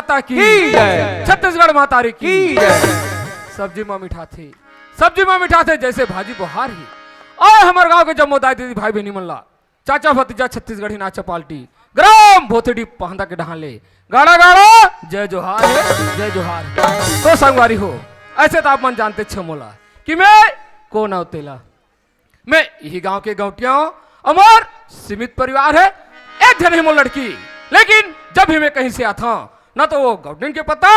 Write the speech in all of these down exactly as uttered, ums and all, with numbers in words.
माता की की जय। छत्तीसगढ़ माता री की की जय। सब्जी मा मिठाथे, सब्जी मा मिठाथे जैसे भाजी बोहार ही। अउ हमर गांव के जम्मो दाई दीदी भाई बहिनी मन ला, चाचा भतीजा छत्तीसगढ़ी नाचा पार्टी, ग्राम भोथड़ी पहंदा के डहान ले गाड़ा गाड़ा जय जोहार हे, जय जोहार हे। तो संगवारी हो, ऐसे तो आप मन जानते छे मोला कि मैं कोन अउ तेला। मैं इही गांव के गौटिया हूं, अउ मोर सीमित परिवार हे, एक झन ही मोर लड़की। लेकिन जब भी मैं कहीं से आथंव, ना तो वो गौटिन के पता,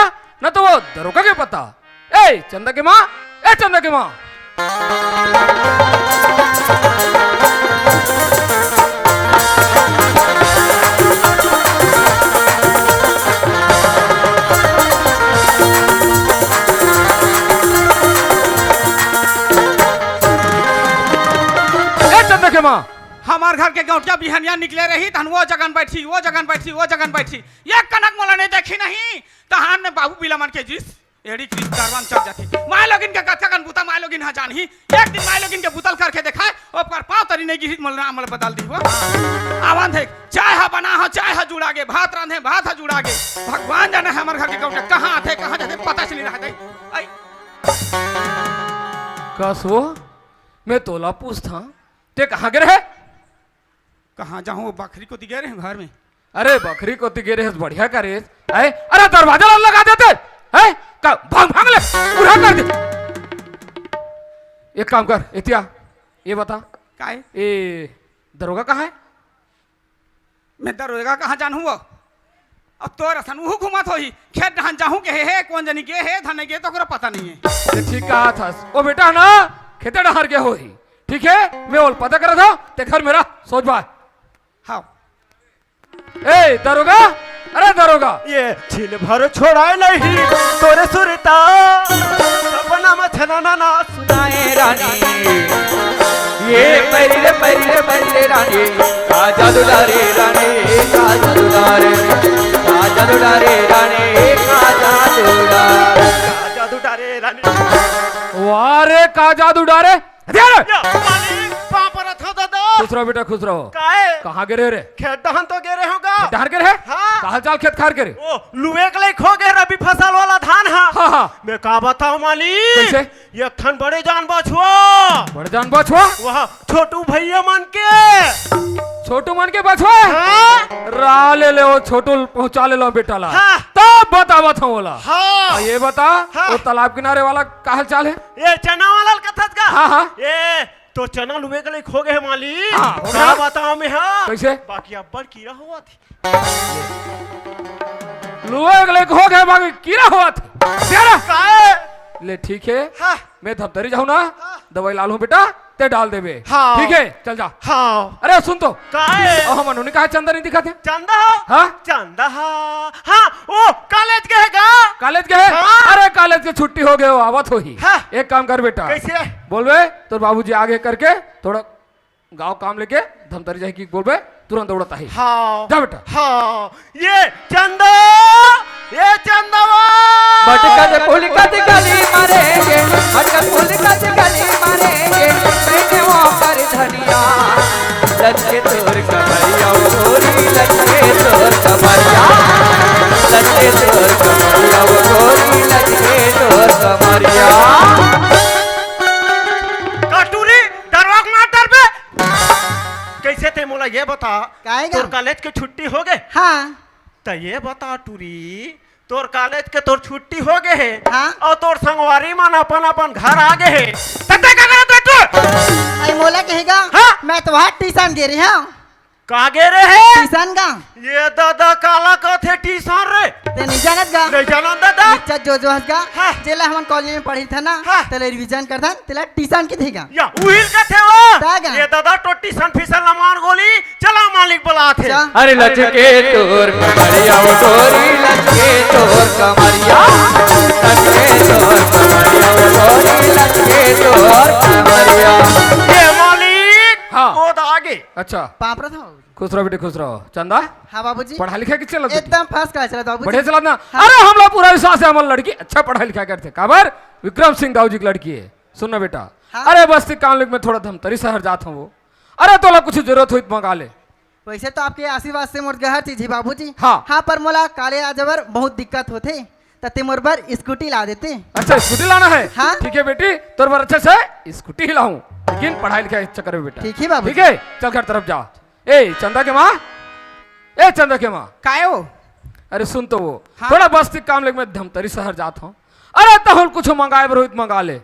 ना तो वो दरोगा के पता। ए चंदा के माँ, ए चंदा के माँ। ए चंदा के माँ। हमार घर के गौटिया बिहनिया निकले रही, तहन वो जगन बैठी, वो जगन बैठी, वो जगन बैठी। एक कनक मोला नहीं देखी नहीं, तहन ने बाबू बिला मन के जिस एड़ी क्रिस कारवां चल जाथे। माय लोगिन के कतका कन बुता माय लोगिन ह जानही। एक दिन माय लोगिन के बुतल करके देखाय, ओकर पाँव तरी नहीं गिरिस, मोला नाम मोला बदल दी वो। आवन देख, चाय ह बना ह, चाय ह जुड़ा गे, भात रांधे, भात ह जुड़ा गे। भगवान जाने हमर घर के गौटिया कहाँ आथे, कहाँ जाथे, पता च नहीं रहत हे। आई। कस वो, मैं तोला पूछथंव, ते कहाँ गे रहे? कहाँ जाहूँ, वो बखरी कोती गे रहे घर में। अरे बखरी कोती गे रहे, बढ़िया करे। ऐ, अरे दरवाजा ला लगा देते। ऐ, का भांग भांग ले, पूरा कर दे। एक काम कर, एतिया, ये बता। काय? ए, दरोगा कहाँ हे? मैं दरोगा कहाँ जानहूँ वो? अब तोर असन उहू घूमत होही, खेत डहन जाहूँ के हे, हे, कोन जनी गे हे, धन गे, तो ओकरा पता नहीं है। ये ठीक कहा थस। ओ बेटा ना, खेते डहर गे होही। ठीक है, मैं ओला पता करत हंव, ते घर में रह, सोच बाय। हाँ। ए, दरोगा, अरे दरोगा। ये छिन भर छोड़ाय नहीं तोरे सुरता, सपना में छनना ना सुनाय रानी। ये परी रे परी रे परी रे रानी, का जादू डारे रानी, का जादू डारे, का जादू डारे रानी, का जादू डारे, का जादू डारे रानी। वाह रे, का जादू डारे। हथियार! या, मालिक, पाँव परत हंव दादा। खुश रहो बेटा, खुश रहो। काहे? कहाँ गे रहे रे? खेत डहन तो गे रहे हंव गा। खेत डहर गे रहे? हाँ। का हाल चाल खेत खार के रे? ओ, लुए के लइक हो गे रबी फसल वाला धान हा। हाँ, हाँ। मैं का बतावंव मालिक? कैसे? एक ठन बड़े जान बछवा। बड़े जान बछवा? वह छोटू भैया मन के। छोटू मन के बछवा? हाँ। रा ले ले, वो छोटू पहुँचा ले लो बेटा ला। हाँ। तब बतावत हंव ओला। हाँ। आ, ये बता, हाँ। वो तालाब किनारे वाला का हाल चाल है? ये चना वाला ल कथस गा? हाँ, हाँ। ये तो चना लुए के लइक हो गे हे मालिक। हाँ, हो का गया। बतावंव मैं हा? कैसे? बाकी अब्बड़ कीरा होवत हे। लुए के लइक हो गे हे, बाकी कीरा होवत हे। तेरा। काहे? ले ठीक है। हाँ। मैं धमतरी जाहूँ ना, हाँ। दवाई लानहूँ बेटा, ते डाल देबे। हाँ। ठीक है, चल जा। हाँ। अरे सुन तो। काहे? ओ, हमन उन्हें कहा चंदा नहीं दिखाते? चंदा? हाँ? चंदा हा। हाँ, ओ, कॉलेज गे हे गा? कॉलेज गे हे? हाँ। अरे, कॉलेज के छुट्टी हो गे हो, आवत होही। हाँ। एक काम कर बेटा। कैसे? बोलबे, तोर बाबूजी आगे करके थोड़ा गाँव काम लेके धमतरी जाही कि बोलबे, तुरंत दौड़त आही। हाँ। जा बेटा। हाँ। ये चंदा, ये चंदवा। मटका दे पुलका दे गली मारेंगे, मटका पुलका दे गली मारेंगे, मैंने वो कर धनिया। लचके तोर कमरिया, ओ गोरी, लचके तोर कमरिया। लचके तोर कमरिया, ओ गोरी, लचके तोर कमरिया। का टूरी, डरवा के मार डरबे। कैसे ते मोला ये बता, काहे गा? तोर कॉलेज के छुट्टी हो गे? हाँ। त ये बता टूरी, तोर कॉलेज के तोर छुट्टी हो गे हे, हाँ। अउ तोर संगवारी मन अपन अपन घर आ गे हे, त ते का करत हे तू? अरे मोला कहेगा, हाँ? मैं तो वहाँ ट्यूशन गे रहे हंव। का गे रहे हे? ट्यूशन गा। ये दादा काला कथे ट्यूशन रे? ते नहीं जानत गा? नहीं जानन दादा। अच्छा जो जो हंस गा। हाँ। जेला हमन कॉलेज में पढ़ी था ना, हाँ। तेला रिवीजन करथन, तेला ट्यूशन कथे गा। या उहिल कथे वो। ता गा। ये दादा टोटी सन फिसल ला मार गोली, चला मालिक बुलाथे। चल। अरे लचके तोर कमरिया ओ गोरी, लचके तोर कमरिया। लचके तोर कमरिया ओ गोरी, लचके तोर कमरिया। ए मालिक, हाँ। वो तो आगे। अच्छा। पाँव परत हंव। खुश रहो बेटी, खुश रहो। चंदा, हाँ बाबूजी। पढ़ाई लिखाई कइसे चलत बेटी? एकदम फर्स्ट क्लास चलत बाबूजी। बढ़िया चलत ना? हाँ। अरे हमला पूरा विश्वास हे, हमर लड़की अच्छा पढ़ाई लिखाई करथे। काबर? विक्रम सिंह दाऊ जी के लड़की हे। सुन ना बेटा, हाँ। अरे बस ते काम लेके मैं थोड़ा धमतरी शहर जात हंव वो। अरे तोला कुछ जरूरत होही त मंगा ले। वैसे तो आपके आशीर्वाद से मोर घर चीज ही बाबूजी। हाँ। हाँ, पर मोला काले आ जाबर बहुत दिक्कत होथे, त ते मोर बर स्कूटी ला देते। अच्छा, स्कूटी लाना है? हाँ। ठीक है बेटी, तोर बर अच्छा से स्कूटी ही लाहूं, लेकिन पढ़ाई लिखाई अच्छा करबे बेटा। ठीक है बाबू। ठीक है, चल घर तरफ जा। ए चंदा के माँ, ए चंदा के माँ। काय हो? अरे सुन तो वो, हाँ? थोड़ा बस्ती काम लेके मैं धमतरी शहर जात हूँ। अरे तहुल कुछ मंगाए बर होई त मंगा ले।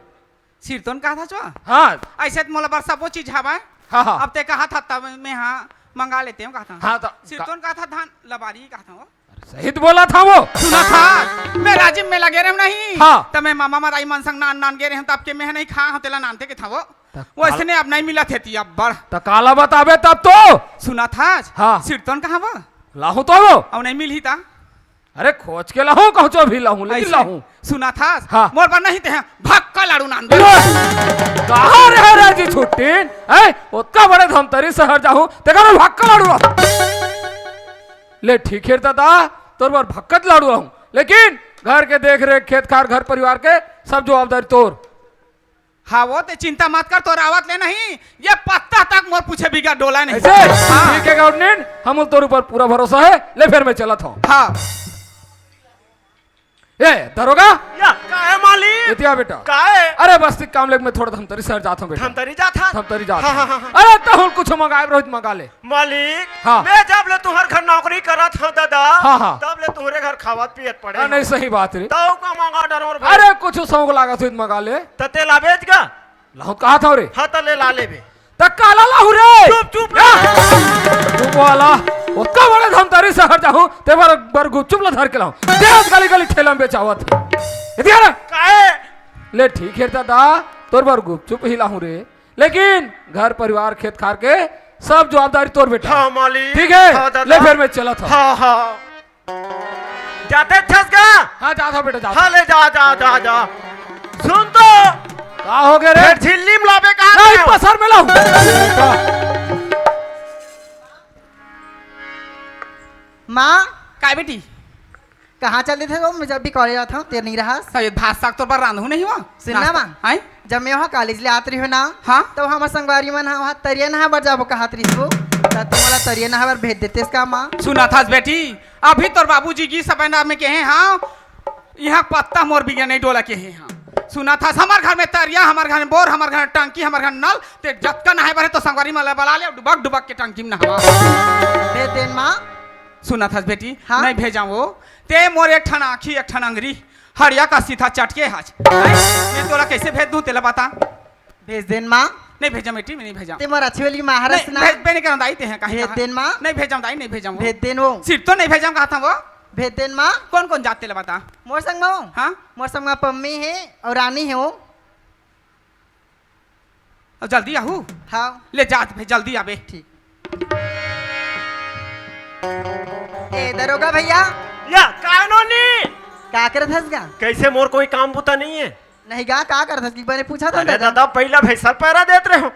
सिरतोन कहा था चो? हाँ। ऐसे तो मोला बर सबो चीज हवय। हाँ, हाँ। अब ते कहा था तब मैं हाँ मंगा लेते हूँ कहा था। हाँ, तो सिरतोन कहा था धान लबारी कहा था वो। अरे सही तो बोला था वो। सुना था, मैं राजिम में लगे रहूं नहीं। हाँ। त मैं मामा मदाई मन संग नान नान गे रहूं, तब के मैं नहीं खा हूं, तेला नानते के था वो। त वो काल- ऐसे ने अब नहीं मिला थे ती अब बड़। त काला बताबे तब तो। सुना था। हाँ। सिरतोन कहाँ वो? लाहू तो वो। अब नहीं मिलही ता। अरे खोज के लाहूं, कहूं चो भी लाहूं, लेकिन ऐसे? लाहूं। सुना था। हाँ। मोर बर नहीं ते हैं, भक्का लाड़ू नान दे। कहाँ रहे राजी छुट्टीन? हैं? ओतका बड़े धमतरी शहर जाहूं, तेकर भक्का लाड़ू लाहूं। ले ठीक है दादा, तोर बर भक्कत लाड़ू लाहूं, लेकिन घर के देख रेख, खेत खार, घर परिवार के सब जवाबदारी तोर। हाँ, वो ते चिंता मत कर, तोर आवत ले नहीं, ये पत्ता तक मोर पूछे बिगर डोला नहीं। ऐसे? हाँ। ठीक है गवर्नमेंट, हम तोर ऊपर पूरा भरोसा है, ले फिर मैं चलत हूँ। हाँ। ए दरोगा। या, का है मालिक? एतिया बेटा। का है? अरे बस्ती काम लेके मैं थोड़ा धमतरी शहर जात हूँ बेटा। धमतरी जात हा? धमतरी जात हाँ, हूँ। हाँ, हाँ, हाँ। अरे तहुल कुछ मंगाए रोहित मंगा ले। मालिक, हाँ। मैं जब ले तुहर घर नौकरी करत हूँ दादा, हाँ, हाँ। तब ले तुहरे घर खावत पियत पड़े हाँ, हूँ। नहीं सही बात रे। तौ का मंगा डरोर भाई? अरे कुछ शौक लागत हो त मंगा ले। त तेला बेच गा? लाहू कहा था रे? हाँ त ले ला लेबे। त काला लाहू रे? चुप, चुप रे। चुप वाला। ओतका बड़े धमतरी शहर जाहूं, ते बर, बर गुपचुप ला धर के लाहूं। देहात गली गली ठेला में बेचावत है। एतिया रे? काहे? ले ठीक है दादा, तोर बर गुपचुप ही लाहूं रे। लेकिन घर परिवार खेत खार के सब जवाबदारी तोर बेटा। हाँ मालिक। ठीक है? हाँ दादा। ले फिर मैं चलत हूँ। हाँ, हाँ। जाते छस गा? हाँ, जात हूँ बेटा, जात हूँ। हाँ, ले जा, जा, जा, जा। सुन तो। का हो गया रे? फिर झिल्ली में लाबे कहाँ नहीं, गया? पसर में लाऊं। माँ। काय बेटी? कहाँ चल देथे वो? मैं जब भी कॉलेज आत हूँ, तेर नहीं रहा। सही भात साग तो पर रांधू नहीं हुआ। सुन ना नाश्ता। माँ। हैं? जब मैं वहाँ कॉलेज ले आत रही हूँ ना, हाँ? तब हमर संगवारी मन ह वहाँ तरिया नहा बर जाबो कहत रहिस वो। त तुम्हारा तरिया नहा बर भेज देतेस का माँ? सुना था बेटी, अभी तोर बाबूजी की सपना में कहे हाँ, यहाँ पत्ता मोर बिना नहीं डोला कहे हाँ। सुना था हमर घर में तरिया, हमर घर में बोर, हमर घर में टंकी, हमर घर में नल, ते जतका नहाए बर हे तो संगवारी मन ला बला ले, डुबक डुबक के टंकी में नहवा। भेज देन माँ। सुना था बेटी, हाँ? नहीं भेजा वो, ते मोर एक ठन आँखी, एक ठन अंगरी, हड़िया का सीधा चटके हच। हैं? ये तोला कैसे भेज दूं, तेला बता। भेज देन माँ। नहीं भेजा बेटी, मैं नहीं भेजा। ते मोर अच्छी वाली माँ हरस नहीं, ना। भेज, मैं नहीं करना दाई, ते हैं कहीं भेज कहाँ? देन माँ। नहीं भेजा दाई, नहीं भेजा वो। भेज देन वो। सिर्फ तो नहीं भेजा कहा था वो। भेज देन माँ। कौन कौन जात तेला बता। मोर संग माँ। हाँ? मोर संग माँ पम्मी है और रानी है वो। अब जल्दी आहू। हाँ। ले जात भाई, जल्दी आबे। ठीक। ए, दरोगा भैया। या, का नोनी? का करत हस गा? कैसे मोर कोई काम बुता नहीं है? नहीं गा, का करत हस? कि बने पूछा था अरे दादा। दादा, पहला भैंसा पैरा देत रहे हो।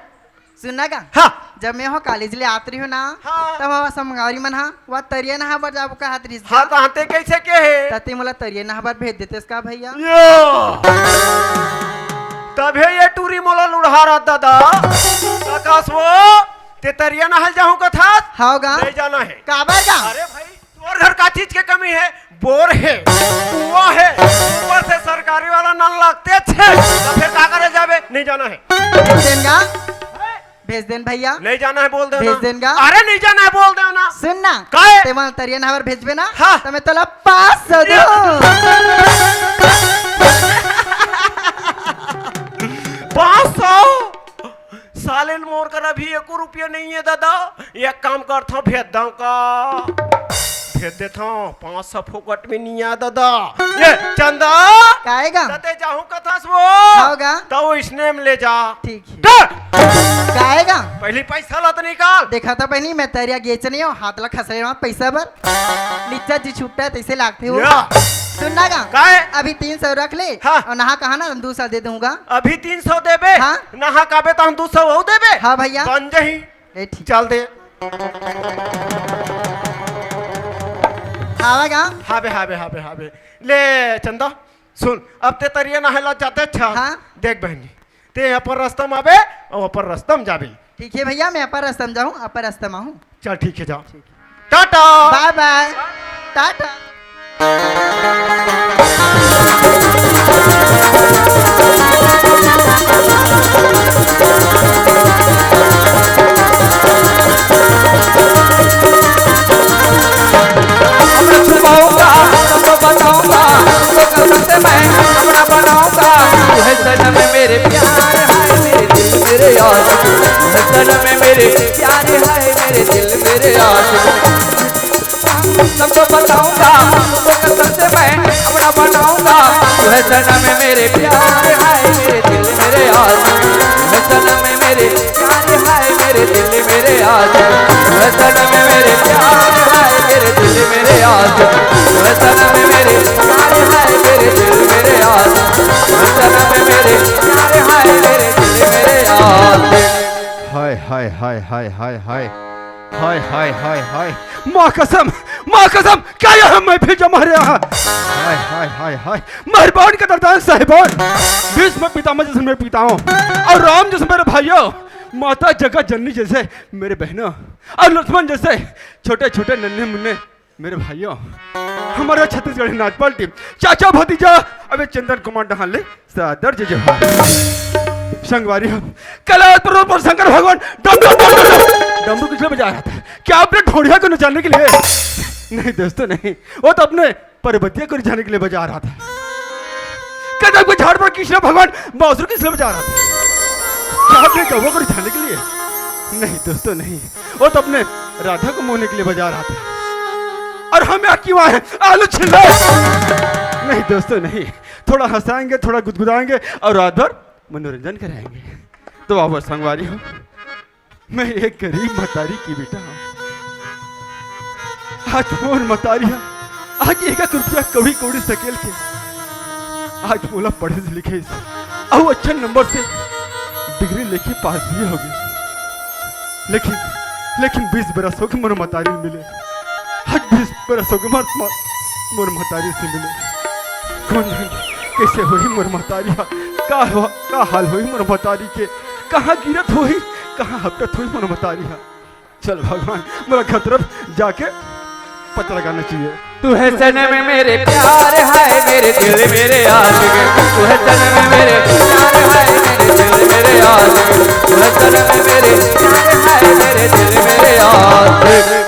सुनना गा? हाँ। जब मैं हो कॉलेज ले आत रही हूँ ना, हाँ। तब हवा समगावरी मन हा, वा तरिया नहा बर जाबो कहत रहिस हाँ, गा। कहाँ ते कैसे के है? त ते मोला तरिया नहा बर भेज देतेस का भैया? यो। तभे ये टूरी मोला लुढ़ारा दादा। आकाश वो, ते तरिया नहाल जाहूं कथास? हाव गा। नहीं जाना है। काबर गा? अरे भाई, तोर घर का चीज के कमी है? बोर है, कुआं है, ऊपर से सरकारी वाला नल लगते छे, तो फिर का करे जाबे? नहीं जाना है। भेज देन गा। भेज देन भैया। नहीं जाना है, बोल देना। भेज देन गा। अरे नहीं जाना है, बोल देना। सुन ना। काहे? ते मन तरिया नहावर भेजबे ना? हाँ। त मैं तोला पाँच सौ दूं। पाँच सौ? साले मोर कर अभी एको रुपया नहीं है दादा। एक काम करथो, भेज दो का? भेज देथो, पाँच सौ फोकट में नहीं आ दादा। ये चंदा। काहे गा? तते जाहूं कथस वो। हाव गा। तो इसने में ले जा। ठीक है। डर। काहे गा? पहली पैसा ला तो निकाल। देखा था बहनी, मैं तरिया गेच नहीं हूँ, हाथ ला खसरे वहाँ पैसा बर। निच्चा जी छुट्टा तैसे लागते हो। या। सुन ना गा। काहे? अभी तीन सौ रख ले। हाँ। और नहा कहा ना, दो सौ दे दूंगा। अभी तीन सौ देबे? हाँ। नहा काबे तो हम दो सौ हो देबे? हाँ भैया। बन जही। ए, ठीक। चल दे। हावे गा? हावे, हावे, हावे, हावे। ले चंदा, सुन, अब ते तरिया नहाय ला जाते अच्छा। हाँ। देख बहनी, ते यहाँ पर रास्ता में आबे और ऊपर रास्ता में जाबे। ठीक है भैया, मैं अपर रास्ता में जाहूँ, अपर रास्ता में आहूँ। चल ठीक है, जाओ। टाटा। बाय बाय। टाटा। अपना छुपाऊंगा, सबको बताऊंगा, सबको कसम से मैं अपना बनाऊंगा। तू है सनम मेरे प्यार, हाय मेरे दिल मेरे यार। तू है सनम मेरे प्यार, हाय मेरे दिल मेरे यार। सबको बताऊंगा, सबको कसम से मैं अपना बनाऊंगा। तू है सनम मेरे प्यार, हाय मेरे दिल मेरे यार। तू है सनम मेरे प्यार, हाय मेरे दिल मेरे यार। तू है सनम मेरे प्यार, हाय मेरे दिल मेरे यार। तू है सनम मेरे प्यार, हाय मेरे दिल मेरे यार। तू है सनम मेरे प्यार, हाय मेरे दिल मेरे यार। हाय, हाय, हाय, हाय, हाय, हाय। हाय, हाय, हाय, हाय। माँ कसम, माँ कसम, क्या यह मैं भी जमा रहा? हाय, हाय, हाय, हाय। मेहरबान कदरदान साहिबान, भीष्म पितामह जैसे मेरे पिताओं और राम जैसे मेरे भाइयों, माता जगत जननी जैसे मेरे बहनों और लक्ष्मण जैसे छोटे छोटे नन्हे मुन्ने मेरे भाइयों, हमारा छत्तीसगढ़ी नाच पार्टी, चाचा भतीजा, अबे चंदन कुमार डहान ले सादर जय जोहार। संगवारी हो, कैलाश पर्वत पर शंकर भगवान डम डम डम डम डम डमरू किस लिए बजा रहा था? क्या अपने ढोढ़िया को नचाने के लिए? नहीं दोस्तों, नहीं, वो तो अपने पर्वतिया को रिझाने के लिए बजा रहा था। कदम के झाड़ पर कृष्ण भगवान बांसुरी किस लिए बजा रहा था? क्या अपने गौवा को रिझाने के लिए? नहीं दोस्तों, नहीं, वो तो अपने राधा को मोहने के लिए बजा रहा था। और हम यहाँ क्यों आए हैं? आलू छिल्ले। नहीं दोस्तों, नहीं, थोड़ा हंसाएंगे, थोड़ा गुदगुदाएंगे और रात भर मनोरंजन कराएंगे। तो आओ संगवारी हो, मैं एक गरीब मतारी की बेटा हूँ। आज मोर मतारी ह, आज एक एक रुपया कौड़ी कौड़ी सकेल के आज मोला पढ़े से लिखे, अउ अच्छा नंबर से डिग्री लेके पास भी हो गए। लेकिन, लेकिन बीस बरस हो गए मोर मतारी मिले। आज बीस बरस हो गए मोर, मोर, मोर मतारी से मिले। कौन जाने कैसे होही मोर मतारी हा, का हो, का हाल होही मोर मतारी के, कहाँ गिरत होही, कहाँ हपटत होही मोर मतारी हा। चल भगवान, मोला घर तरफ जाके पता लगाना चाहिए। तू है सनम मेरे प्यार, हाय मेरे दिल मेरे आशिक। तू है सनम मेरे प्यार, हाय मेरे दिल मेरे आशिक। तू है सनम मेरे प्यार, हाय मेरे दिल मेरे आशिक।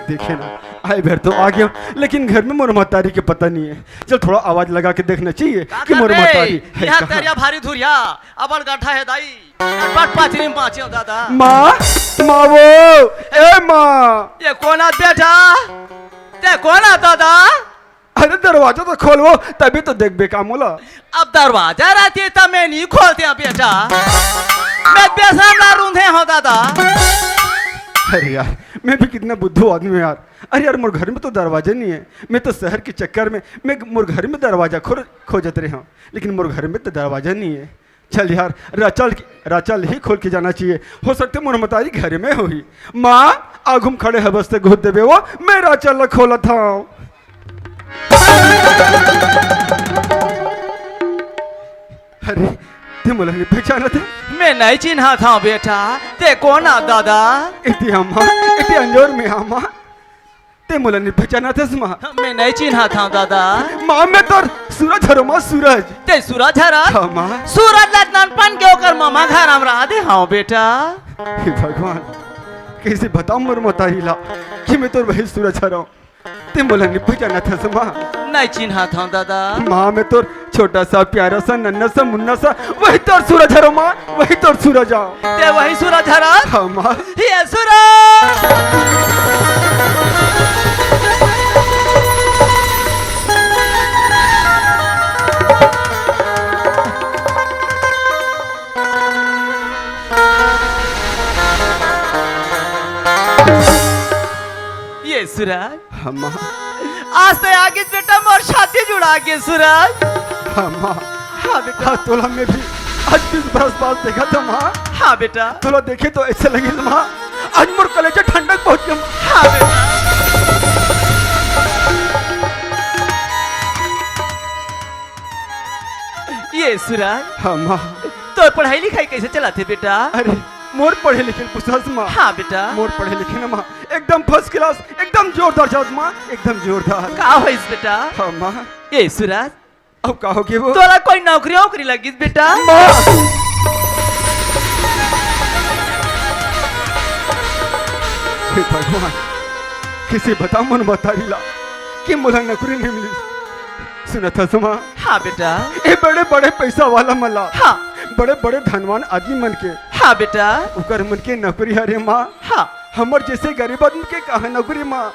देखे ना, आए भर तो आ गया, लेकिन घर में मोर महतारी के पता नहीं है। चल, थोड़ा आवाज लगा के देखना चाहिए का कि मोर करबे? महतारी है यहाँ कहाँ? तरिया भारी धुरिया, अबड़ गड्ढा है दाई। बट पाचरी में बाँचे हो दादा। माँ, माँ वो, ए माँ। ये कौन आ बेटा? ते कौन आ दादा? अरे दरवाजा तो खोलवो, तभी तो देखबे का मोला। अब दरवाजा रहती त मैं नहीं खोलते बेटा। मैं बेसरम ना रूंधे हो दादा। अरे यार, मैं भी कितना बुद्धू आदमी हूँ यार। अरे यार, मोर घर में तो दरवाजा नहीं है। मैं तो शहर के चक्कर में, मैं मोर घर में दरवाजा खो-, खोजत रहे हूँ, लेकिन मोर घर में तो दरवाजा नहीं है। चल यार, राचल, राचल ही खोल के जाना चाहिए। हो सकते मोर मतारी घर में होही। माँ, आगू में खड़े हवस ते घुस देबे वो, मैं राचल ला खोलत हूँ। अरे, ते मोला नहीं पहचानत हे? मैं नहीं चिन्हात हूँ बेटा, ते कौन आ दादा? इति अम्मा, इति अंजोर में अम्मा। ते मोला नहीं पहचानत हस माँ? मैं नहीं चिन्हात हूँ दादा। माँ, मैं तोर सूरज हरों माँ, सूरज। ते सूरज हरस? हाँ माँ। सूरज ला नानपन के ओकर ममा घर हम रहा दे हूँ बेटा। हे भगवान, कैसे बताऊँ मोर मतारी ला कि मैं तोर वही सूरज हरों? ते मोला नहीं पहचानत हस माँ? नहीं चिन्हात हूँ दादा। माँ, मैं तोर छोटा सा, प्यारा सा, नन्ना सा, मुन्ना सा, वही तोर सूरज हरों माँ, वही तोर सूरज हरों। ते वही सूरज हरस? हाँ माँ। ये सूरज। ये सूरज। हाँ माँ। आज ते आगे बेटा मोर शादी जुड़ा के सूरज। हाँ माँ। हाँ बेटा। हाँ, तोला मैं भी आज बीस बरस बाद देखत हूँ माँ। हाँ बेटा। तोला देखे तो ऐसे लगे माँ, आज मोर कलेजा ठंडक पहुँच गया। हाँ बेटा। ये सूरज। हाँ माँ। तोर पढ़ाई लिखाई कैसे चलत हे बेटा? अरे, मोर पढ़े लिखे ल पूछस माँ। हाँ बेटा। मोर पढ़े लिखे न माँ, एकदम first class, एकदम जोरदार जात माँ, एकदम जोरदार। का होइस बेटा? हाँ माँ। ए सूरज, अब का होगे वो? तोला कोई नौकरी वोकरी लगिस बेटा? माँ! हे भगवान, कइसे बतावंव मोर महतारी ला कि मोला नौकरी नइ मिलिस। सुनत हस माँ? हाँ बेटा। ए बड़े बड़े पइसा वाला मन ला, हाँ। बड़े बड़े धनवान आदमी मन के, हाँ बेटा। ओकर मन के नौकरी हरे माँ। हाँ। हमर जइसे गरीब आदमी के कहाँ नौकरी माँ?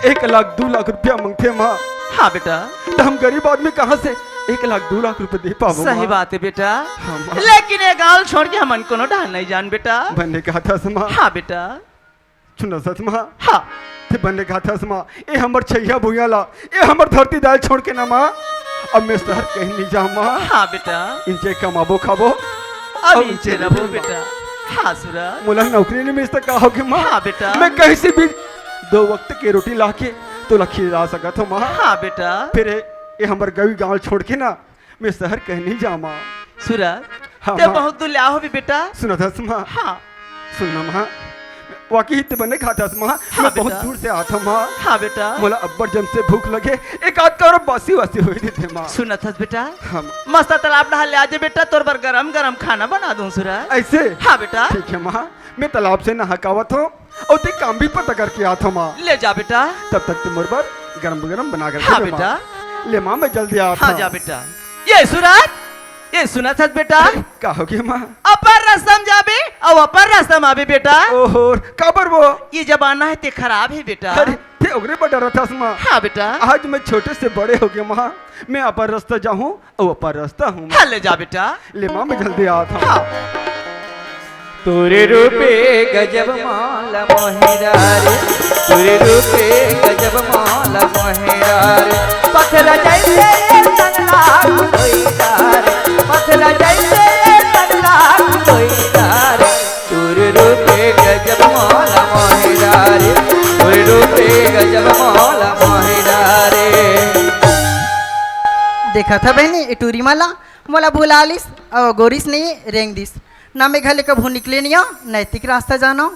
एक लाख दू लाख रुपया मंगथे माँ। हाँ बेटा। त हम गरीब आदमी कहाँ से एक लाख दू लाख रुपया दे पाबो सही माँ? बात हे बेटा। हाँ माँ। लेकिन ए गाँव ल छोड़ के हमन कोनो डहर नइ जान बेटा। बने कहत हस माँ। हाँ बेटा। सुनत हस माँ? हाँ। ते बने कहत हस माँ, ए हमर छइहां भुइयां ला, ए हमर धरती दाई ल छोड़ के न माँ, अब मैं सहर कहीं नइ जावंव माँ। हाँ बेटा। इहिंचे कमाबो खाबो, अब अब इहिंचे इहिंचे रहबो रहबो माँ। बेटा। हाँ सूरज। मोला नौकरी नइ मिलिस त का होगे माँ? हाँ बेटा। मैं कहीं से भी दो वक्त के रोटी लाके तोला खिला सकत हंव माँ। हाँ बेटा। फेर ए, ए हमर गंवई गाँव ल छोड़ के न मैं सहर कहीं नइ जावंव माँ। सूरज, हाँ, ते माँ। बहुत दूर ले आए हस बेटा। सुनत हस माँ? हाँ। सुन ना माँ, वाकई ते बने कहत हस माँ, हाँ, मैं बहुत बेटा। दूर से आत हंव माँ। हाँ बेटा। मोला अब्बड़ जम से भूख लगे, एक आध कौर बासी वासी होय देते माँ। सुनत हस बेटा? हाँ माँ। मस्त तालाब डहर ले आ जा बेटा, तोर बर गरम गरम खाना बना दूं सूरज। अइसे? हाँ बेटा। ठीक हे माँ, मैं तालाब से नहा के आवत हंव। अउ ते काम भी पता करके आत हंव माँ। ले जा बेटा। तब तक ते मोर बर गरम गरम बना के हाँ रख दे माँ। बेटा। ले माँ, मैं जल्दी आत हंव। हाँ जा बेटा। ए सूरज, ए सुनत हस बेटा? अरे, का होगे माँ? अपर रस्ता म जाबे अउ अपर रस्ता म आबे बेटा। ओहो, काबर वो? ए जमाना हे ते खराब हे बेटा। अरे, ते ओकरे बर डरत हस माँ। हाँ बेटा। आज मैं छोटे से बड़े होगे माँ, मैं अपर रस्ता जाहूँ अउ अपर रस्ता हूँ। हाँ, ले जा बेटा। ले माँ, मैं जल्दी आत हंव। हाँ। तोरे रूपे गजब माला मोहे डारे, तोरे रूपे गजब माला मोहे डारे। पथरा जइसे तन लाख कोई डारे, पथरा जइसे तन लाख कोई डारे। तोरे रूपे गजब माला मोहे डारे, तोरे रूपे गजब माला मोहे डारे। देखत हस बहिनी, ए टूरी मन ला मोला भुला लिस, अउ गोरिस नइ रेंग दिस। ना मैं घर ले कभू निकले नइ हंव, नैतिक रास्ता जानंव,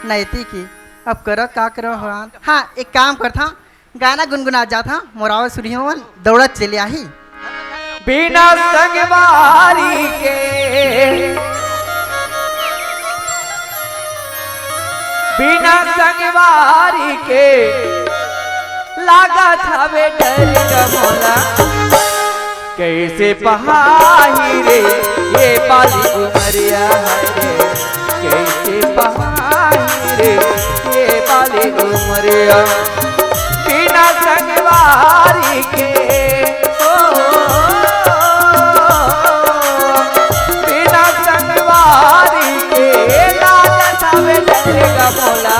नैतिक ही। अब करत का करंव भगवान। हाँ, एक काम करथंव, गाना गुनगुनात जाथंव, मोर आवाज सुनही ओमन, दौड़त चले आही। बिना संगवारी के, बिना संगवारी के, लागत हवे डर गा मोला। कइसे पहाही रे, ए बाली उमरिया रे, कइसे पहाही रे, ए बाली उमरिया। बिना संगवारी के, ओ, बिना संगवारी के, लागत हवे डर गा मोला।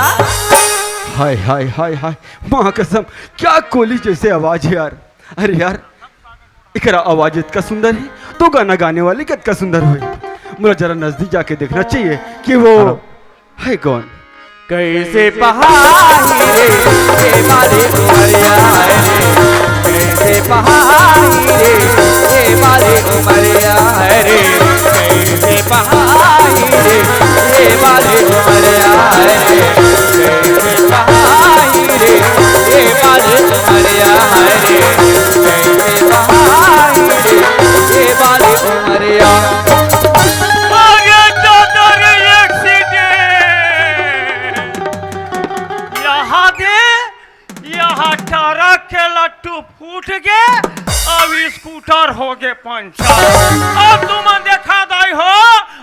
हाय, हाय, हाय, हाय, माँ कसम, क्या कोली जइसे आवाज हे यार। अरे यार, एकरा आवाज अतका सुंदर हे, त गाना गाने वाली कतका सुंदर होही। मोला जरा नजदीक जाके देखना चाहिए कि वो हे कौन। कइसे पहाही रे, ए बाली उमरिया रे, कइसे पहाही रे, ए बाली उमरिया रे, कइसे पहाही रे, ए बाली उमरिया रे, कइसे पहाही रे, ए बाली उमरिया रे, कइसे पहाही रे, ए बाली उमरिया। आगे दादा रे, accident। यहाँ दे, यहाँ ट्रक के लट्टू फूट गे, अब स्कूटर होगे पंचर। अब तुमन देखा दाई हो,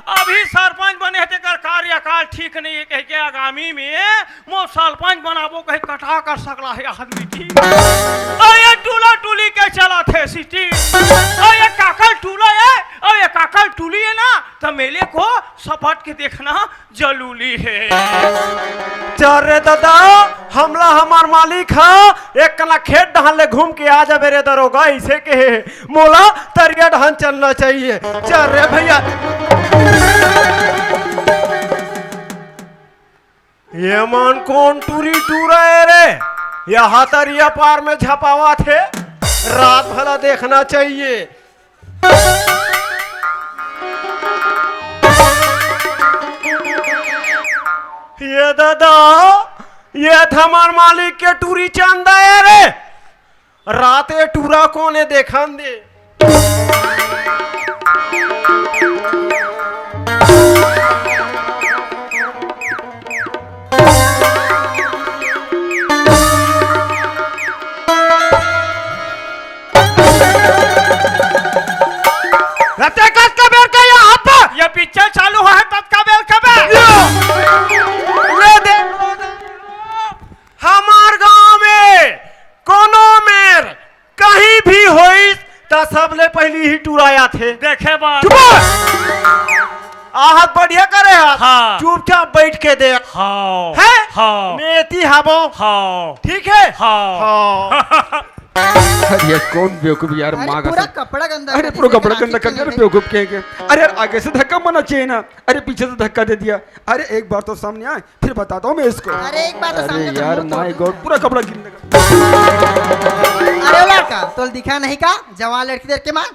अभी सरपंच बने हे, तेकर कार्यकाल ठीक नइ हे कहिके आगामी में मोर सरपंच बनाबो कहे कटा कर सकला हे आदमी जी। अउ ए टूला टूली के चलत हे सिटी। अउ ए काकल टूला ए, अउ ए काकल टूली ए ना, त मेले को सपट के देखना जरूरी हे। चल रे दादा, हमला हमर मालिक ह एक कना खेत डहर ले घूम के आ जाबे रे दरोगा, अइसे कहे हे। मोला तरिया डहर चलना चाहिए। चल रे भइया। ये मन कोन टूरी टूरा ए रे? यहाँ तरिया पार में झपावत हे। रात भला देखना चाहिए। ये दादा, ये त हमर मालिक के टूरी चंदा ए रे। रात ए टूरा कोन ए देखन दे। रते कतका बेर के यहाँ पर? ये पिक्चर चालू होहे ततका बेर के बे। ले दे। हमर गांव में कोनो मेर कहीं भी होइस, त सबले पहिली ही टूरा आथे। देखे बर। चुप! आहत बढ़िया करे हस। हाँ। चुपचाप बइठ के देख। हाँ। हैं? हाँ। मैं एती हबो। हाँ। ठीक हे? हाँ। हाँ। अरे, ये कौन बेवकूफ यार, अरे, माँ पूरा कसम। कपड़ा गंदा अरे, कर पूरा दिया, कपड़ा नाची गंदा कर दिया, क्यों नहीं? बेवकूफ कहेंगे। अरे यार, आगे से धक्का मारना चाहिए ना। अरे, पीछे से धक्का दे दिया। अरे, एक बार तो सामने आए, फिर बताता हूँ मैं इसको। अरे, एक बार तो अरे सामने तो यार, मुंह तोड़ माय गॉड, पूरा कपड़ा गिरने का। अरे, ओ लड़का, तोल दिखा नहीं का? जवान लड़की देख के मार।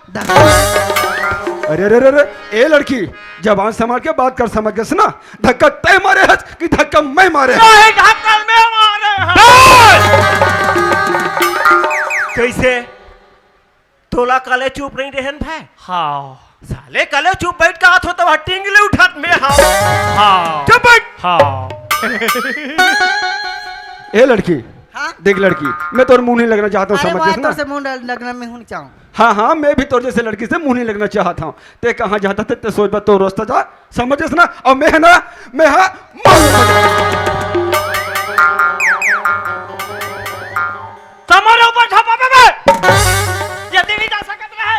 अरे, अरे, अरे, अरे, ए लड़की, जबान संभाल के बात कर, समझ गेस ना? धक्का तय मारे हस कि धक्का मैं मारे हस? नहीं, धक्का मैं मारे हस। कैसे? तोला कले चुप नहीं रहन भाई? हाँ। साले कले चुप बैठ के आत हो, तब टिंगले उठात मैं हाँ। हाँ। चुप बैठ। हाँ। ए लड़की, हाँ? देख लड़की, मैं तोर मुंह नहीं लगना चाहता हूँ, अरे समझ वाह, गेस ना? तोर से मुंह लग-, लगना मैं हूँ नहीं चाहूँ। हाँ, हाँ, मैं भी तोर जैसे लड़की से मुंह नहीं लगना चाहता हूँ। ते कहाँ जाता थे, ते सोच बात तो रास्ता जा, समझ गेस ना? और मैं है ना, मैं हाँ, मार तुम्हारे ऊपर झपा बे। यदि नहीं जा सकत रहे।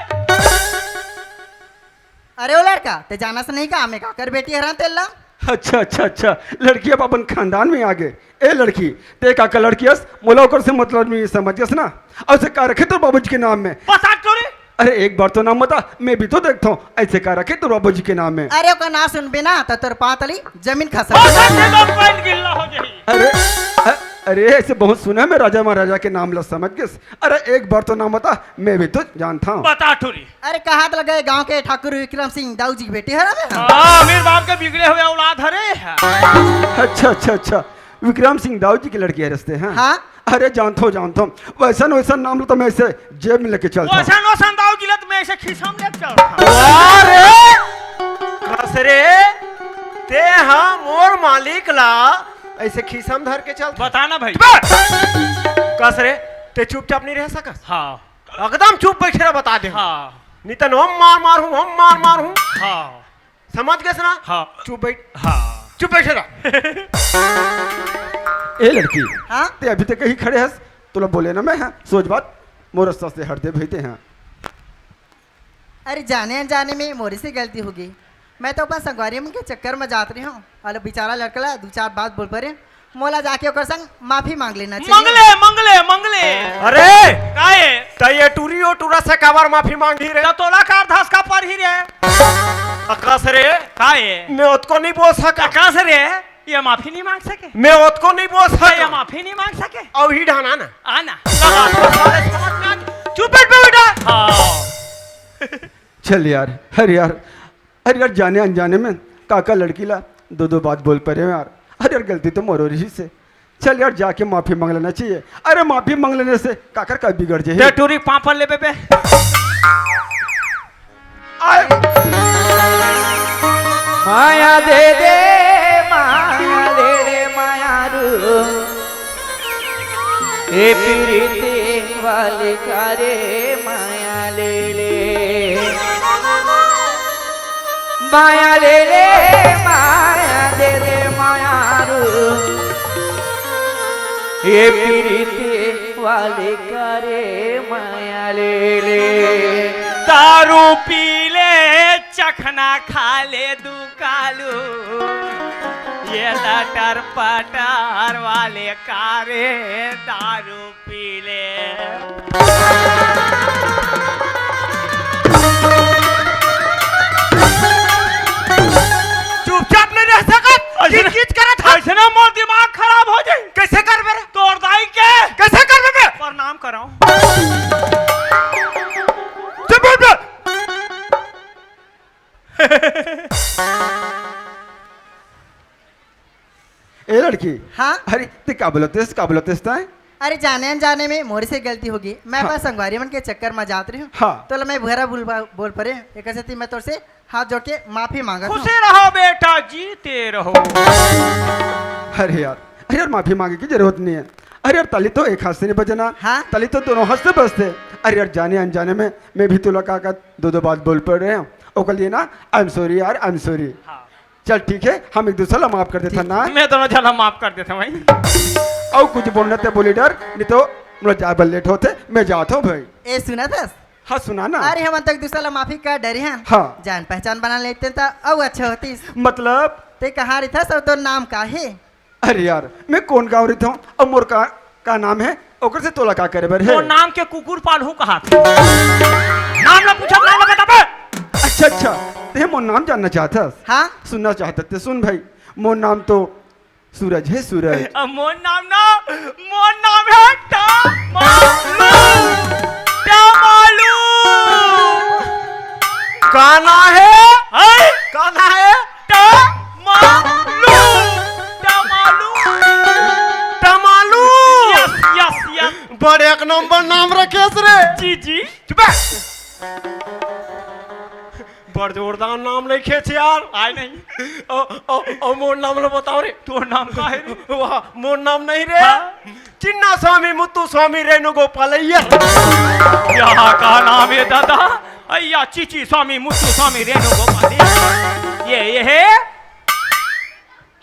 अरे ओ लड़का, ते जानस नहीं का, मैं काकर बेटी हरं तेला? अच्छा, अच्छा, अच्छा, लड़की अब अपन खानदान में आ गे। ए लड़की, ते काकर लड़की हस, मोला ओकर से मतलब नहीं, समझ गेस ना? अउ से का रखे तोर बाबूजी के नाम में? बता टूरी। अरे एक बार तो नाम बता, मैं भी तो देखता हूँ, ऐसे का रखे तोर बाबूजी के नाम में? अरे ओकर नाम सुनबे ना, त तोर पाँव तली जमीन खसक। बता के तो पैंट गिल्ला हो जाही। अरे, अ-, अरे ऐसे बहुत सुना है मैं राजा महाराजा के नाम ला, समझ गेस? अरे एक बार तो नाम बता, मैं भी तो जानता हूँ। बता टूरी। अरे, कहात लगे गांव के ठाकुर विक्रम सिंह दाऊ जी के बेटी हरं बे। हाँ, अमीर बाप के बिगड़े हुए औलाद हरे। अच्छा, अच्छा, अच्छा, विक्रम सिंह दाऊ जी के लड़की हरस ते, हाँ? हाँ। अरे, जानथों, जानथों। वैसन, वैसन नाम ला तो मैं ऐसे जेब में लेके चलता हूँ। वैसन, वैसन दाऊ जी ला तो मैं ऐसे खीसा में लेके चलता हूँ। अरे, कस रे, ते हा मोर मालिक ला ऐसे खीसा में धर के चलता। बता ना भाई। चुप! कस रे, ते चुपचाप नहीं रह सकस? हाँ। एकदम चुप बैठे रह, बता दे। हाँ। नहीं तो हम मार मार हूँ, हम मार मार हूँ। हाँ। समझ गेस ना? हाँ। चुप बैठ। हाँ। चुप बैठे रह। ए लड़की, हाँ? ते अभी तक यही खड़े हस, तोला बोले ना मैं, हाँ, सोच बात, मोर रास्ता से हट दे भाई ते, हाँ। अरे जाने अनजाने में मोरे से गलती होगे। मैं तो अपन संगवारी मन के चक्कर में जात रहे हूँ, अउ बेचारा लड़का ला दू चार बात बोल परे। मोला जाके ओकर संग माफी मांग लेना चाहिए। मंगले, मंगले, मंगले। अरे! काहे? त ये टूरी ओ टूरा से काबर माफी मांगही रे? त तोला कार धसका परही रे। अकास रे। काहे? मैं ओतको नहीं बोल सका। अकास रे, ये माफी नहीं मांग सके। मैं ओतको नहीं बोल सका। ये माफी नहीं मांग सके। अउ ही ढाना ना। आना। चुप बैठ बे बेटा। हाँ। चल यार, अरे यार, अरे यार, जाने अनजाने में काकर लड़की ला दो दो बात बोल परे यार। अरे यार, गलती तो मोरो रहिसे। चल यार, जाके माफी मांग लेना चाहिए। अरे, माफी मांग लेने से काकर का बिगड़ जाही? ते टूरी पापड़ लेबे बे। आय। माया दे दे, माया दे दे, माया रू। ए प्रीति वाली का रे माया ले ले, माया ले ले, माया दे दे माया रू। ए प्रीति वाली का रे माया ले ले। दारू पी ले, चखना खा ले दू कालू, ये लटर पटर वाले का रे दारू पी ले। चुपचाप नहीं रह सकत। ऐसे किच किच करत हस। ऐसे ना मोर दिमाग खराब हो जाई। कैसे करबे रे? तोर दाई के। कैसे करबे बे? प्रणाम कराओ। चुप बैठ बे। लड़की। हाँ? अरे, ते का बोलत हस, का बोलत हस तैं? अरे, जाने अनजाने में मोर से गलती होगे। मैं हाँ। अपन संगवारी मन के चक्कर में जात रहेंव। हाँ। तोला मैं बुरा बोल, बोल परेंव। एकर सेती मैं तोर से हाथ जोड़ के माफी मांगत हंव। खुशी रहो बेटा, जीते रहो। अरे यार, अरे यार, माफी मांगे के जरूरत नइ हे। अरे यार, ताली तो एक हाथ से नइ बजे ना। हाँ। ताली तो दोनों हाथ से बजथे। अरे यार, जाने अनजाने में मैं भी तोला का, का दो, दो बात बोल परेंव। ओकर लिए ना, I am sorry यार, I am sorry। हाँ। चल ठीक हे, हम एक दूसर ला माफ कर देथन ना। मैं दोनों झन ला माफ कर देथंव भाई। अउ कुछ बोलना ते बोली डर, नइ तो मोला जाए बर लेट होथे, मैं जात हंव भाई। ए, सुनत हस? हाँ, सुना ना। अरे, हमन तो एक दूसर ला माफी कर डरे हन। हाँ। जान पहचान बना लेतेन त अउ अच्छा होतिस। मतलब? ते कहाँ रहिथस अउ तोर नाम का हे? अरे यार, मैं कोन गाँव रहिथंव अउ मोर का, का नाम हे, ओकर से तोला का करे बर हे? मोर नाम के कुकुर पालहूँ कहाथे। नाम ला पूछब, नाम ला बताबे। अच्छा, अच्छा, ते मोर नाम जानना चाहत हस? हाँ। सुनना चाहत हस ते सुन भाई, मोर नाम तो सूरज हे, सूरज। अब मोर नाम ना, मोर नाम हे टमालू, टमालू। का नाम हे? हैं? का नाम हे? टमालू, टमालू। टमालू। Yes, yes, yes। बड़े एक नंबर नाम रखेस रे। जी, जी। चुप बे। बड़ जोरदार नाम रखेस यार। आय नहीं। ओ, ओ, ओ, मोर नाम ला बताओ रे। तोर नाम का हे रे? वाह, मोर नाम नहीं रे। हाँ? चिन्ना स्वामी, मुत्तू स्वामी, रेणु गोपालैया। यहाँ का नाम हे दादा? अय्या, चीची स्वामी, मुत्तू स्वामी, रेणु गोपालैया। ये, ये हे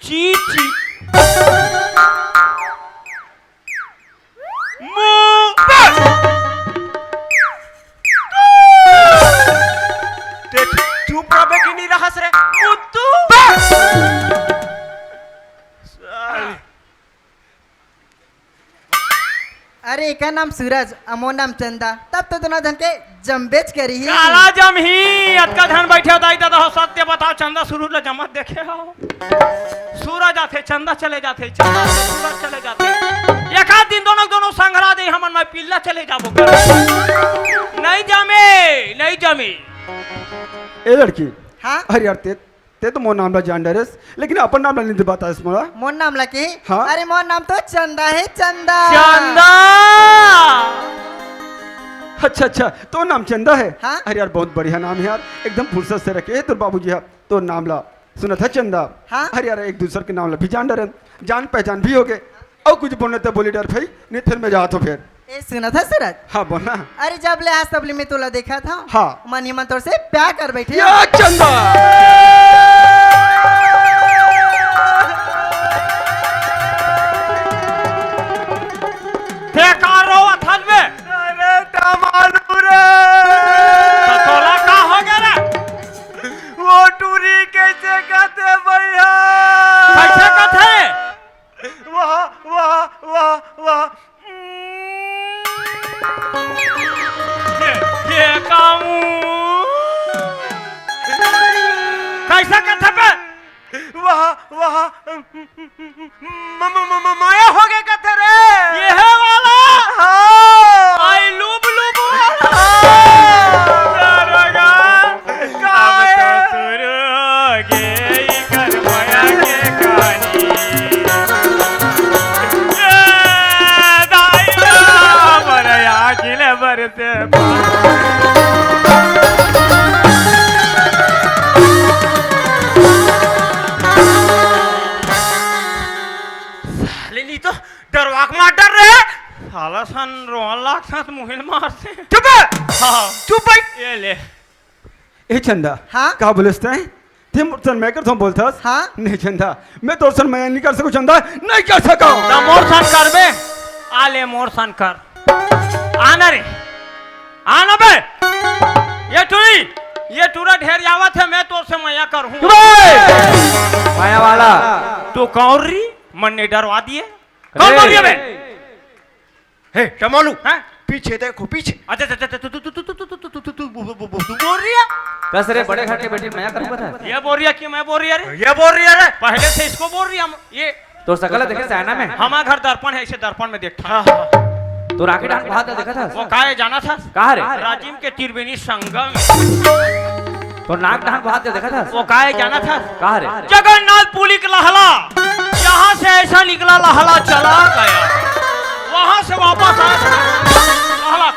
चीची। मु-, ते चुप रहबे कि नहीं रहस रे? मुत्तू। अरे, एकर नाम सूरज, अउ मोर नाम चंदा, तब तो दोनों झन के जमबेच करिही। काला जमही, अतका झन बइठे हो दाई ददा हो, सत्य बताओ, चंदा सूरज ला जमत देखे हो? सूरज आथे, चंदा चले जाथे, चंदा आथे, सूरज चले जाथे। एक आध दिन दोनों, दोनों संघरा दे, हमन मैं पिल्ला चले जाबो कर। नहीं जमे, नहीं जमे। ए लड़की। हाँ? अरे यार, ते ते तो मोर नाम ला जान डरेस, लेकिन अपन नाम ला नइ बताएस मोला। मोर नाम ला के? हाँ। अरे मोर नाम तो चंदा हे, चंदा। चंदा। अच्छा, अच्छा, तोर नाम चंदा हे? हाँ। अरे यार, बहुत बढ़िया नाम हे यार, एकदम फुर्सत से रखे हे तोर बाबूजी हा तोर नाम ला। सुनत हस चंदा? हाँ। अरे यार, एक दूसर के नाम ला भी जान डरेन, जान पहचान भी होगे। अउ कुछ बोलना ते बोली डर भाई, नहीं फिर मैं जात हूँ फिर। ए, सुनत हस सूरज? हाँ, बोलना। अरे, जब ले आज तब ले मैं तोला देखत हंव। हाँ। मन ही मन तोर से प्यार कर बैठे हंव। या चंदा! ते का रोवत हस बे? अरे, टमालू रे! त तोला का होगे रे? वो टूरी कइसे कथे भैया? कइसे कथे? वाह, वाह, वाह, वाह। ये, ये कामू। कइसे कथे बे? वाह, वाह। म-, म-, म-, म-, माया होगे कथे रे। ये हे वाला? हाँ। आई लुब लुब वाला। हाँ। दरोगा, का अब तो हे? शुरू होगे इकर माया के कहानी। ए दाई रे, हमर आँखी ले बरसे पानी। साले नी तो डरवा के मार डर रे। साला सन रोन लागथे त मुहिल मारथे। चुप बे। हाँ। चुप भाई। ये ले। ए चंदा, हाँ? का बोलस तैं? ते मोर सन मया करथंव बोलथस? हाँ? नहीं चंदा, मैं तोर सन मया नहीं कर सकंव चंदा, नहीं कर सकंव। त मोर सन करबे, आ ले मोर सन कर। आ ना रे, आ ना बे। ये टूरी, ये टूरा ढेर जावत हे, मैं तोर से मया करहूँ। चुप बे! मया वाला। तू कौन री? मन ने डरवा दिए। कौन रे? बोल रही है बे? हे, टमालू, हैं? पीछे देखो, पीछे। अच्छा, अच्छा, अच्छा, तू, तू बोल रही है? कस रे, बड़े घर के बेटी मया करूँगा था। ये बोल रही है कि मैं बोल रही है रे? ये बोल रही है रे। पहले से इसको बोल रही है, हम, ये तोर सकल देखे से आईना में। हमारा घर दर्पण है, इसे दर्पण में देखता। हाँ, हाँ। तोर आँखी डाहन भात देखा था? वो काहे जाना था? कहाँ रे? राजिम के त्रिवेणी संगम। तोर नाक डाहन भात देखा था? वो काहे जाना था? कहाँ रे? जगन्नाथपुरी के लहला। यहाँ से ऐसा निकला, लहला चला गया, वहां से वापस आया, लहला।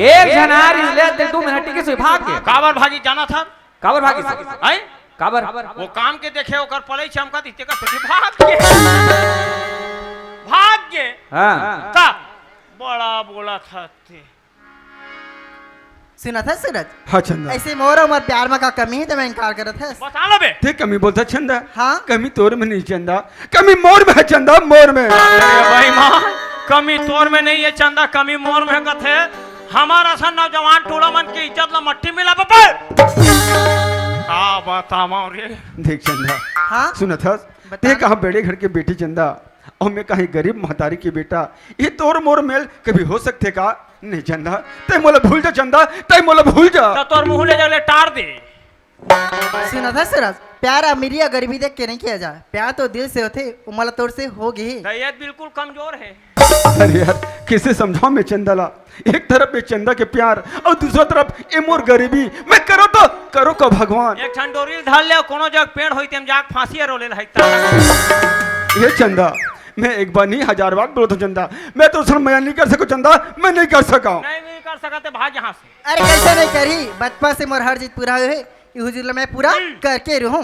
एक झन आ रिहिस ले, ते दू मिनट टिकिस, भाग गे। काबर भागी, जानथस? काबर भागिस? हैं? काबर? वो काम के देखे, ओकर पलई चमकत हे, तेकर सेती भाग गे। भाग गे। हाँ। त बड़ा बोलथस ते। सुनथस सूरज? हाँ चंदा। अइसे मोर अउ मोर प्यार म का कमी हे, ते मैं इनकार करत हस? बता ना बे। ते कमी बोलथस चंदा? हाँ। कमी तोर में नहीं चंदा, कमी मोर में हे चंदा, मोर में। अरे बेईमान, कमी तोर में नहीं हे चंदा, कमी मोर में हे कथे। हमर असन नौजवान टोला मन के इज्जत ला मट्टी मिला बे। का बतावंव रे। देख चंदा, हाँ? सुनथस? बता। ते कहाँ बड़े घर के बेटी चंदा, अउ मैं कहीं गरीब महतारी के बेटा, ये तोर मोर मेल कभी हो सकथे का? नहीं चंदा, ते मोला भूल जा चंदा, ते मोला भूल जा। त तोर मुंह ले जा ले टार दे। सुनथस सूरज, प्यार अमीरी या गरीबी देख के नहीं किया जाए, प्यार तो दिल से होथे, वो मोला तोर से हो गे। त ये बिल्कुल कमजोर हे। अरे यार, कइसे समझावंव मैं चंदा ला? एक तरफ ये चंदा के प्यार अउ दूसरा तरफ ये मोर गरीबी। मैं करों तो करों का भगवान। एक ठन डोरी ल धर ले, कोनो जग पेड़ होही तेम जाके फांसी रो ले लहकता। ये चंदा, मैं एक बार नहीं हजार बार बोलत हंव चंदा, मैं तोर संग मया नहीं कर सकंव चंदा, मैं नहीं कर सकंव। नहीं, नहीं कर सकत ते भाग यहाँ से। अरे कइसे नहीं करही, बचपन से मोर हर जिद पूरा होए हे। ये हुजूर ला मैं पूरा करके रहूं।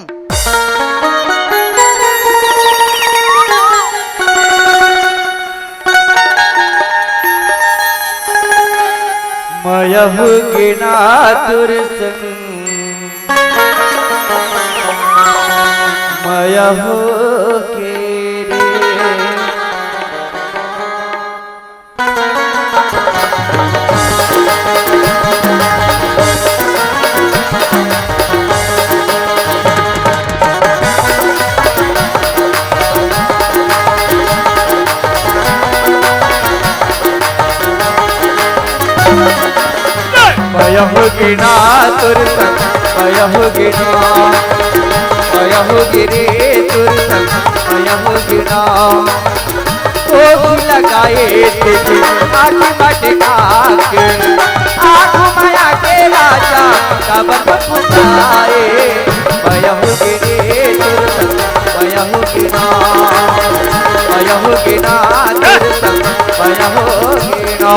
मया होगे ना तोर संग, मया होगे रे। मया होगे ना तोर संग, मया होगे ना, मया होगे रे तोर संग, मया होगे ना। ओही लगाए तें आँखी मटका के, आँखी मया के राजा, काबर मुस्कुराए? मया होगे रे तोर संग, मया होगे ना, मया होगे ना तोर संग, मया होगे ना।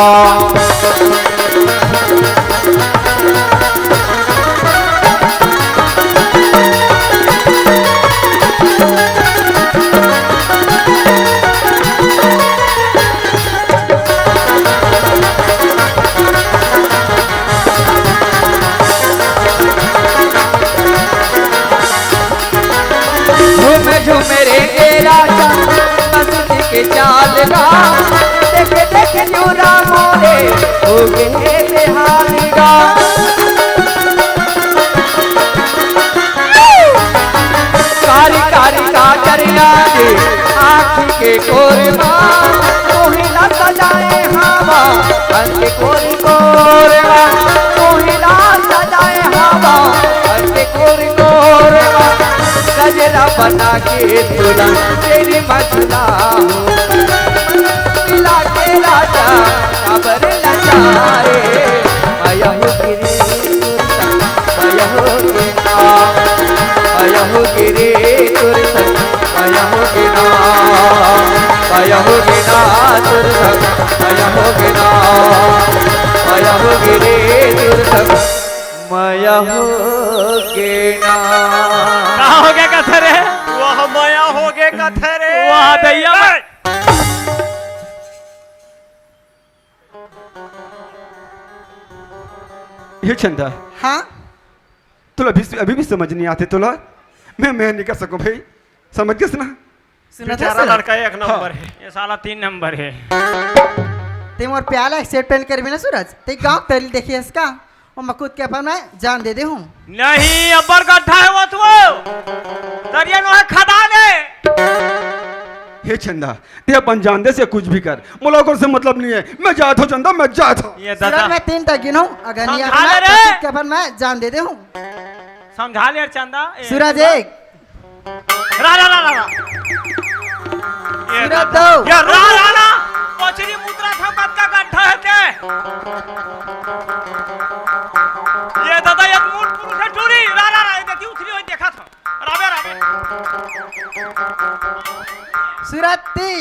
झूम झूम रे के राजा, मस्ती के चाल गा, देख देख जूरा मोरे, होगे हे बेहाल गा। कारी कारी काजर लागे आँखी के कोर मा, तोहे ला सजाए हवा अंग के कोरी कोर मा, तोहे ला सजाए हवा अंग के कोरी कोर मा। गजरा बना के तोला तेरी मझुला हो, मिला के राजा काबर लजाए। मया होगे रे तोर संग, मया होगे ना, मया होगे रे तोर संग, मया होगे ना, मया होगे ना तोर संग, मया होगे ना, मया होगे रे तोर संग, मया होगे ना। का होगे कथे रे? वाह, मया होगे कथे रे। वाह, दैया। ए! ये चंदा। हाँ? तोला अभी, अभी भी समझ नहीं आथे तोला? मैं, मैं नहीं कर सकूं भाई, समझ गेस ना? सुनत बेचारा हस? लड़का एक नंबर हे। ये साला तीन नंबर हे। तें मोर प्यार ला accept नइ करबे ना सूरज, तें गाँव तरी देखे हस का? ओमा कूद के अपन मैं जान दे दे हूँ। नहीं, अब्बड़ गड्ढा हे वो तो। तरिया नोहे खदान हे। हे चंदा, तें अपन जान दे से कुछ भी कर, मोला ओकर से मतलब नहीं हे। मैं जात हूँ चंदा, मैं जात हूँ। ये सूरज, दादा। मैं तीन तक गिनहूँ, अगर नहीं समझा आना ले रे। तो कूद के अपन मैं जान दे दे हूँ। समझा ले चंदा। ए, सूरज एक। रा, रा, रा, रा, रा। ये सूरज दो। ये रा, रा, रा। पचरी मुद्रा था, कतका गड्ढा हे ते। ये दादा, ये मूल पुरुष हे टूरी। रा, रा, रा, ये देखी उथली होई देखा था। Rabe, Rabe. रत्ती।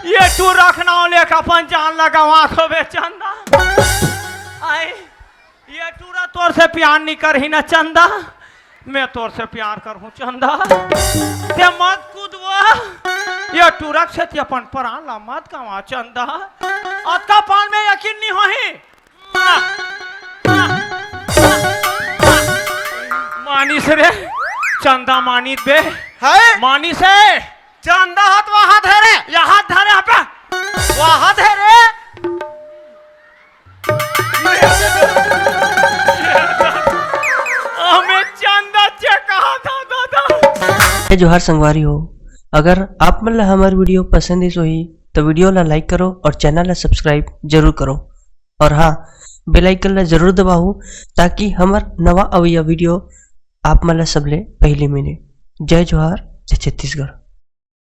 ये टूरा के नाव लेके अपन जान ला गंवाथों बे चंदा। आय, ये टूरा तोर से प्यार नइ करही ना चंदा, मैं तोर से प्यार करहूं चंदा। ते मत कूद वो, ये टूरा के सेती अपन परान ला मत गंवा चंदा। अतका पान में यकीन नइ होही। मानिस रे, चंदा मानिस बे। है? मानिस हे। चंदा हाथ वहां धरे। यहाँ धरे, यहाँ पे। वहां धरे। हमें चंदा चे कहा था दादा। जय जोहार संगवारी हो, अगर आप मन ला हमर वीडियो पसंद आइस होही, तो वीडियो ला like करो और चैनल ला subscribe जरूर करो। और हाँ, bell icon ला जरूर दबाओ, ताकि हमर नवा अवइया वीडियो आप मन ला सबले पहली मिले। जय जोहार, जय छत्तीसगढ़।